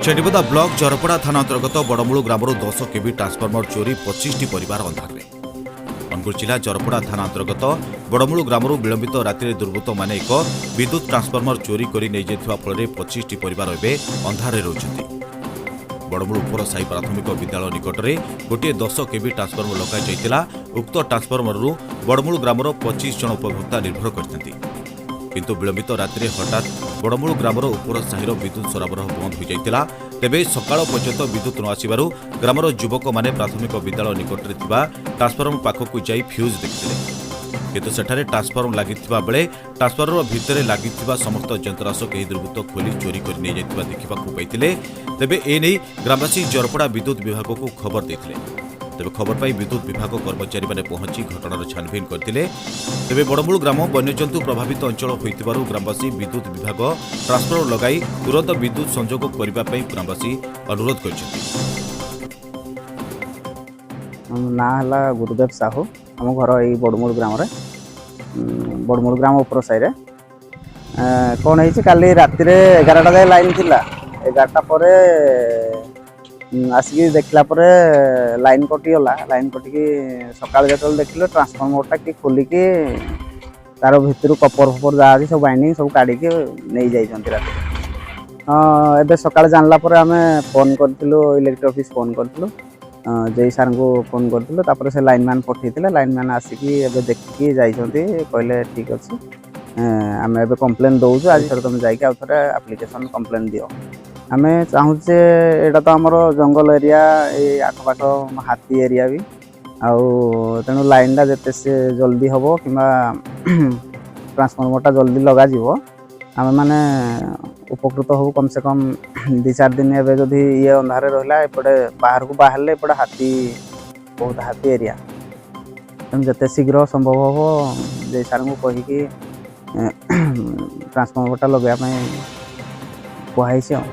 Chhendipada block Jarapada ଥାନା ଅନ୍ତର୍ଗତ ବଡ଼ମୂଳୁ ଗ୍ରାମରୁ 10 କେଭି ଟ୍ରାନ୍ସଫର୍ମର ଚୋରି, 25ଟି ପରିବାର ଅନ୍ଧାରରେ। ଅନୁଗୁଳ ଜିଲ୍ଲା ଜରପଡ଼ା ଥାନା ଅନ୍ତର୍ଗତ ବଡ଼ମୂଳୁ ଗ୍ରାମରୁ ବିଳମ୍ବିତ ରାତିରେ ଦୁର୍ବୃତ୍ତମାନେ ଏକ ବିଦ୍ୟୁତ୍ ଟ୍ରାନ୍ସଫର୍ମର ଚୋରି କରି ନେଇଯାଇଥିବା ଫଳରେ 25ଟି ପରିବାର ଏବେ ଅନ୍ଧାରରେ ରହୁଛନ୍ତି। ବଡ଼ମୂଳୁ ଉପର ସାହି ପ୍ରାଥମିକ ବିଦ୍ୟାଳୟ ନିକଟରେ ଗୋଟିଏ 10 କେଭି ଟ୍ରାନ୍ସଫର୍ମର ଲଗାଯାଇଥିଲା। ଉକ୍ତ ଟ୍ରାନ୍ସଫର୍ମରରୁ ବଡ଼ମୂଳୁ ଗ୍ରାମର 25 ଜଣ ଉପଭୋକ୍ତା ନିର୍ଭର କରିଥାନ୍ତି। କିନ୍ତୁ ବିଳମ୍ବିତ ରାତିରେ ହଠାତ୍ ବଡ଼ମୂଳୁ ଗ୍ରାମର ଉପର ସାହିର ବିଦ୍ୟୁତ୍ ସରବରାହ ବନ୍ଦ ହୋଇଯାଇଥିଲା। ତେବେ ସକାଳ ପର୍ଯ୍ୟନ୍ତ ବିଦ୍ୟୁତ୍ ନ ଆସିବାରୁ ଗ୍ରାମର ଯୁବକମାନେ ପ୍ରାଥମିକ ବିଦ୍ୟାଳୟ ନିକଟରେ ଥିବା ଟ୍ରାନ୍ସଫର୍ମର ପାଖକୁ ଯାଇ ଫ୍ୟୁଜ୍ ଦେଖିଥିଲେ। କିନ୍ତୁ ସେଠାରେ ଟ୍ରାନ୍ସଫର୍ମର ଲାଗିଥିବା ବେଳେ ଟ୍ରାନ୍ସଫର୍ମର ଭିତରେ ଲାଗିଥିବା ସମସ୍ତ ଯନ୍ତ୍ରାଂଶ କେହି ଦୁର୍ବୃତ୍ତ ଖୋଲି ଚୋରି କରି ନେଇଯାଇଥିବା ଦେଖିବାକୁ ପାଇଥିଲେ। ତେବେ ଏନେଇ ଗ୍ରାମବାସୀ ଜରପଡ଼ା ବିଦ୍ୟୁତ୍ ବିଭାଗକୁ ଖବର ଦେଇଥିଲେ। ତେବେ ଖବର ପାଇ ବିଦ୍ୟୁତ୍ ବିଭାଗ କର୍ମଚାରୀମାନେ ପହଞ୍ଚି ଘଟଣାର ଛାନଭିନ୍ କରିଥିଲେ। ତେବେ ବଡ଼ମୂଳୁ ଗ୍ରାମ ବନ୍ୟଜନ୍ତୁ ପ୍ରଭାବିତ ଅଞ୍ଚଳ ହୋଇଥିବାରୁ ଗ୍ରାମବାସୀ ବିଦ୍ୟୁତ୍ ବିଭାଗ ଟ୍ରାନ୍ସଫର୍ମର ଲଗାଇ ତୁରନ୍ତ ବିଦ୍ୟୁତ୍ ସଂଯୋଗ କରିବା ପାଇଁ ଗ୍ରାମବାସୀ ଅନୁରୋଧ କରିଛନ୍ତି। ମୋ ନାଁ ହେଲା ଗୁରୁଦେବ ସାହୁ। ଆମ ଘର ଏଇ ବଡ଼ମୂଳ ଗ୍ରାମରେ, ବଡ଼ମୂଳ ଗ୍ରାମ ଉପର ସାହିରେ। କ'ଣ ହେଇଛି, କାଲି ରାତିରେ 11ଟା ଯାଏ ଲାଇନ୍ ଥିଲା। 11ଟା ପରେ ଆସିକି ଦେଖିଲା ପରେ ଲାଇନ୍ କଟିଗଲା। ଲାଇନ୍ କଟିକି ସକାଳେ ଯେତେବେଳେ ଦେଖିଲୁ, ଟ୍ରାନ୍ସଫର୍ମରଟା କିଏ ଖୋଲିକି ତାର ଭିତରୁ କପର ଫପର ଯାହା ଅଛି, ସବୁ ବାଇଣ୍ଡିଂ ସବୁ କାଢ଼ିକି ନେଇଯାଇଛନ୍ତି ରାତିରେ। ହଁ, ଏବେ ସକାଳେ ଜାଣିଲା ପରେ ଆମେ ଫୋନ୍ କରିଥିଲୁ, ଇଲେକ୍ଟ୍ରିକ୍ ଅଫିସ୍ ଫୋନ୍ କରିଥିଲୁ, ଜେଇ ସାର୍ଙ୍କୁ ଫୋନ୍ କରିଥିଲୁ। ତାପରେ ସେ ଲାଇନମ୍ୟାନ୍ ପଠେଇଥିଲେ। ଲାଇନମ୍ୟାନ୍ ଆସିକି ଏବେ ଦେଖିକି ଯାଇଛନ୍ତି। କହିଲେ, ଠିକ୍ ଅଛି, ଆମେ ଏବେ କମ୍ପ୍ଲେନ୍ ଦେଉଛୁ, ଆଜି ଥରେ ତୁମେ ଯାଇକି ଆଉ ଥରେ ଆପ୍ଲିକେସନ୍ କମ୍ପ୍ଲେନ୍ ଦିଅ। ଆମେ ଚାହୁଁଛୁ ଯେ ଏଇଟା ତ ଆମର ଜଙ୍ଗଲ ଏରିଆ, ଏଇ ଆଖପାଖ ହାତୀ ଏରିଆ ବି ଆଉ। ତେଣୁ ଲାଇନଟା ଯେତେ ସେ ଜଲ୍ଦି ହେବ କିମ୍ବା ଟ୍ରାନ୍ସଫର୍ମରଟା ଜଲ୍ଦି ଲଗାଯିବ, ଆମେମାନେ ଉପକୃତ ହବୁ କମ୍ ସେ କମ୍ 2-4 ଦିନ। ଏବେ ଯଦି ଇଏ ଅନ୍ଧାରରେ ରହିଲା, ଏପଟେ ବାହାରକୁ ବାହାରିଲେ ଏପଟେ ହାତୀ, ବହୁତ ହାତୀ ଏରିଆ। ତେଣୁ ଯେତେ ଶୀଘ୍ର ସମ୍ଭବ ହେବ, ଜେଇ ସାର୍ଙ୍କୁ କହିକି ଟ୍ରାନ୍ସଫର୍ମରଟା ଲଗାଇବା ପାଇଁ କୁହାହେଇଛି ଆଉ।